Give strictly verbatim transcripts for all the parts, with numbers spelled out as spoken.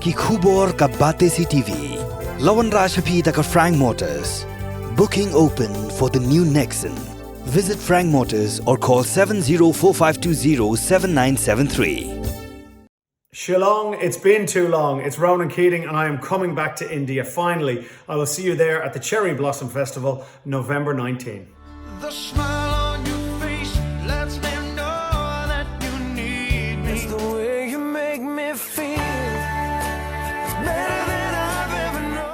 Ki khubor ka Batesi T V. La wanrah sha phi da ka Frank Motors. Booking open for the new Nexon. Visit Frank Motors or call seven zero four five two zero seven nine seven three. Shillong, it's been too long. It's Ronan Keating, and I am coming back to India finally. I will see you there at the Cherry Blossom Festival, November nineteenth. The smile on your face lets me know that you need me. It's the way you make me feel. It's better than I've ever known.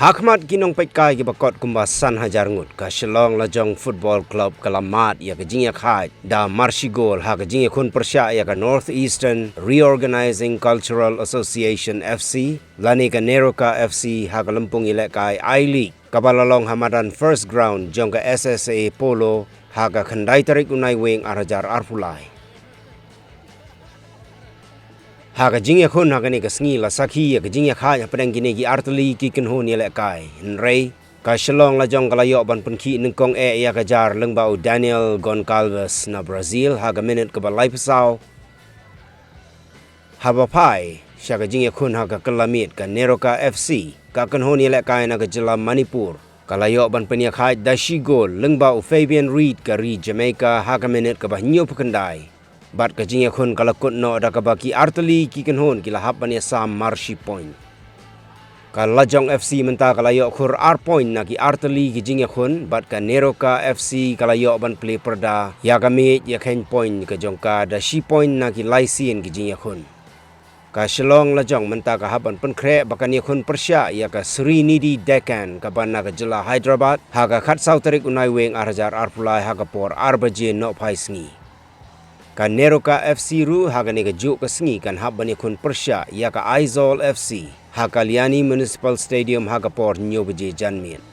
Ha khmat ki nongpeitkai kiba kot kumba san hajar ngut, ka Shillong Lajong Football Club ka la mad ïa ka jingïakhaid da mar shi gol ha ka jingïakhun pyrshah ïa ka North Eastern Reorganizing Cultural Association F C lane ka NEROCA F C ha ka lympung ïalehkai I-League kaba la long ha madan First Ground jong ka S S A Polo ha ka khyndai tarik u Naiwieng ar hajar arphew lai. Ha ka jingïakhun ha kane ka sngi la sakhi ïa ka jingïakhaid hapdeng kine ki artylli ki kynhun ïalehkai. Hynrei ka Shillong Lajong ka la ïoh ban pynkhih nyngkong eh ïa ka jar lyngba u Daniel Goncalves na Brazil ha ka minit kaba laiphew saw. Haba phai sha ka jingïakhun ha ka kylla miet, ka NEROCA F C, ka kynhun ïalehkai na ka jylla Manipur, ka la ïoh ban pynïakhaid da shi gol lyngba u Fabian Reid ka ri Jamaica ha ka minit kaba hynñiewphew khyndai. Bad ka jingïakhun ka la kut noh da kaba ki artylli ki kynhun ki la hap ban ïasam mar shi point. Ka Lajong F C mynta ka la ïoh khur ar point na ki artylli ki jingïakhun, bad ka NEROCA F C ka la ïoh ban plie pyrda ïa ka miej ïakheiñ point ka jong ka da shi point na ki laisien ki jingïakhun. Ka Shillong Lajong mynta ka hap ban pynkhreh ba kan ïakhun pyrshah ïa ka Sreenidhi Deccan kaba na ka jylla Hyderabad ha ka khatsaw tarik u Naiwieng ar hajar arphew lai ha ka por ar baje nohphai sngi. Ka NEROCA F C ruh ha kane kajuh ka sngi kan hap ban ïakhun pyrshah ïa ka Aizawl F C ha Kalyani Municipal Stadium ha ka por hynñiew baje janmiet.